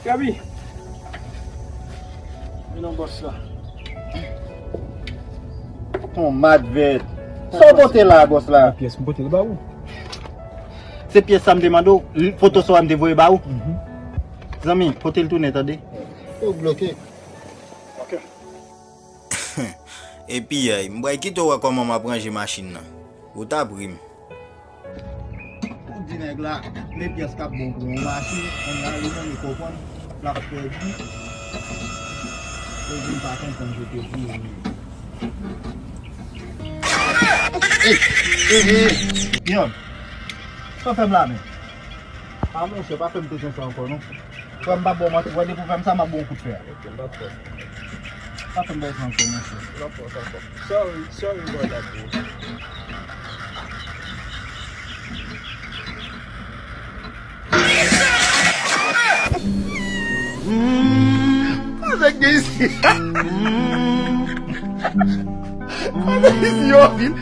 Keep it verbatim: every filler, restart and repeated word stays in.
Gaby. Vin non, bòs la. Ton madvèt. Sa w pote la, bòs la? Pyès, m pote l ba ou. Se pyès sa m te mande w, foto sa m te voye ba ou. Mhm. Zanmi, pote l tounen, tande? Yo bloke. Ok. Epi, ay, m pral kite w wè kòman m ap ranje machin nan. Ou t ap ri m. Ou di nèg la, men pyès k ap bon pou yon machin, kounye a li menm li konprann, l ap pèdi. Ou vin pa konprann kote pou yo ye. Ey, ey, ey, ey. Yon. Sa w fè m la menm? A monchè, pa fè m tout jan sa ankò non. Frè m, m p ap ba w manti, wè depi w fè m sa, m ap ba w yon kout fè a. Ok, m p ap fè sa. Pa fè m bagay sa ankò, monchè. M p ap fè sa ankò. Sorry, sorry brother, bro. Sa nèg gen isi? Sa nèg isi yo vin.